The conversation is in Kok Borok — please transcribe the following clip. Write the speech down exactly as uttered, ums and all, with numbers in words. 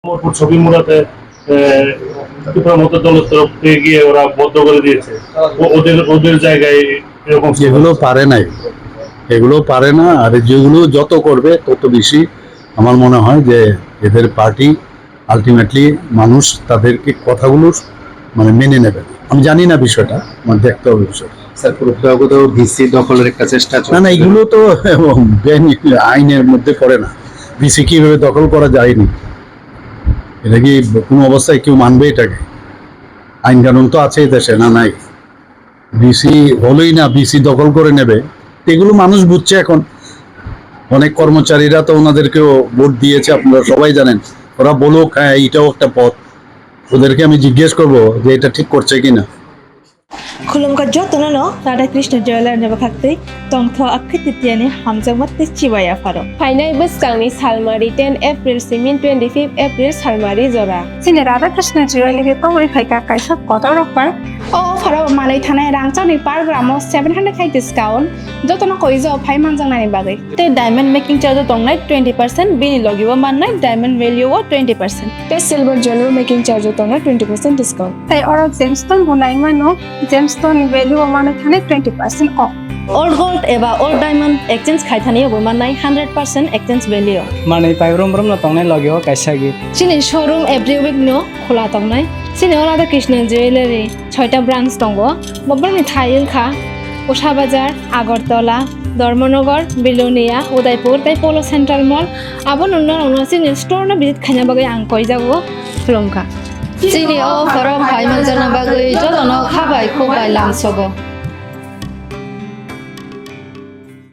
মোহাম্মদপুর ছবিমুড়াতে, আহ, ত্রিপুরা মজদুর দলের তরফ থেকে গিয়ে ওরা বন্ধ করে দিয়েছে। ও-, ওদের, ওদের জায়গায় এরকম যেগুলো পারে নাই, এগুলো পারে না। আর যেগুলো যত করবে তত বেশি, আমার মনে হয় যে এদের পার্টি আলটিমেটলি মানুষ তাদেরকে কথাগুলো মানে মেনে নেবে। আমি জানি না বিষয়টা, মানে দেখতে হবে বিষয়টা। স্যার, পুরো তো ভিসি দখলের একটা চেষ্টা চলছে। না, না, এগুলো তো বেআইনি আইনের মধ্যে পড়ে না। ভিসি কিভাবে দখল করা যায়নি, এটা কি কোনো অবস্থায় কেউ মানবে এটাকে? আইন কানুন তো আছে দেশে, না নাই? ভিসি হলেই না ভিসি দখল করে নেবে, এগুলো মানুষ বুঝছে এখন। অনেক কর্মচারীরা তো ওনাদেরকেও ভোট দিয়েছে, আপনারা সবাই জানেন। ওরা বলুক, "হ্যাঁ, এইটাও একটা পথ।" ওদেরকে আমি জিজ্ঞেস করবো যে এটা ঠিক করছে কিনা। Khulumkha jotono no Radha Krishna Jewellery ni bwkhaktwi tongtho akhwititiani hamjakma tei chibai yapharo. Phainai bwskangni salmari ten April simi twenty fifth April salmari jora. Chini Radha Krishna Jewellery tongwi phaikha kaisa kotor offer. O offer o manwi thanai rangchakni per gram o seven hundred khai discount, jotono koijo phai manjaknani bagwi. Tei diamond making charge o tongnai twenty percent, bini logi o mannai diamond value o twenty percent. Tei silver jewelry making charge o tongnai twenty percent discount. Tei oro gemstone bo naimano, gemstone value o manwi thanai twenty percent off. Old gold eba old diamond exchange khai thani bo mannai hundred percent exchange value. Manwi pai brum brum no tongnai logi o kaisa gift. Chini showroom every week no khula tongnai. Chini o Radha Krishna Jewellery. Soita branch tongo. Bobrokni thai wngkha Kosabazar, Agartala, Dharmanagar, Belonia, Udaipur tei Polo Central Mall. Abo nungno nungno chini store no visit khaina bagwi ang koijago khulumkha. Chini o offer o phai manjakna bagwi jotono kha bai khuk bai lamsogo.